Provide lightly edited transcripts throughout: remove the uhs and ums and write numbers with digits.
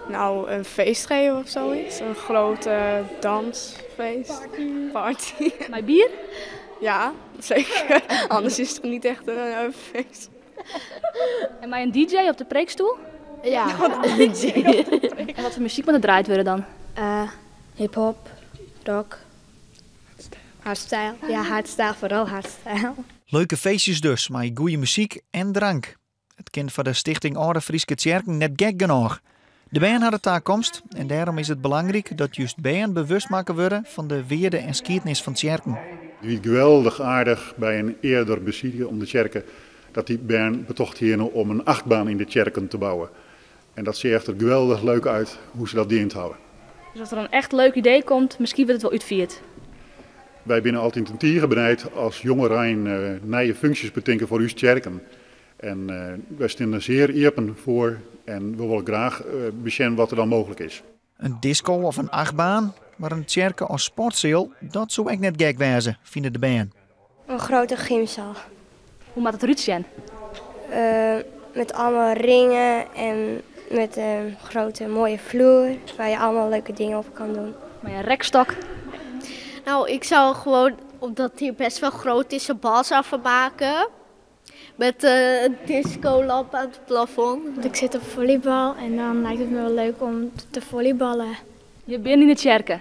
Nou, een feest geven of zoiets. Een grote dansfeest. Party. Party. Mei bier? Ja, zeker. Anders is het niet echt een feest. En mei in DJ op de preekstoel? Ja. En wat foar muzyk moat der draaid wurde dan? Hip-hop, rock, hardstyle. Ja, hardstyle, foaral hardstyle. Leuke feestjes dus, mei goede muzyk en drank. It kin foar de Stichting Alde Fryske Tsjerken net gek genôch. De bern ha de takomst en dêrom is it belangryk dat just bern bewust makke wurde fan de wearde en skiednis fan tsjerken. It wie geweldich aardich by in earder besite oan de tsjerke dat dy bern betocht hiene om in achtbaan yn de tsjerken te bouwen. En dat seach der geweldich leuk út hoe't se dat dien hawwe. Dus as der in echt leuk idee komt, miskien wurdt it wol útfierd. Wy binne altyd in tige benijd as jongerein nije funksjes betinke foar ús tsjerken. En wy stean der sear iepen foar en we wolle graach besjen wat der dan mooglik is. In disko of in achtbaan, mar in tsjerke as sportseal, dat soe ek net gek wêze, fine de bern. In grutte gymzaal. Hoe moat it derút sjen? Met allemaal ringen en met een grote mooie vloer waar je allemaal leuke dingen op kan doen. Mei in rekstok? Nou, ik zou gewoon, omdat die best wel groot is, een balzaal van maken. Met een discolamp aan het plafond. Ik zit op volleybal en dan lijkt het me wel leuk om te volleyballen. Je bent yn de tsjerke?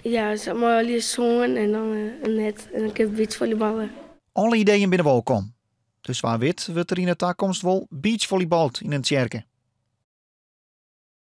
Ja, sa mei sân en dan in net en dan kin ik beachvolleyballen. Alle ideeën binne wolkom. Dus wa wit wurdt der yn de takomst wol beachvolleybald yn in tsjerke.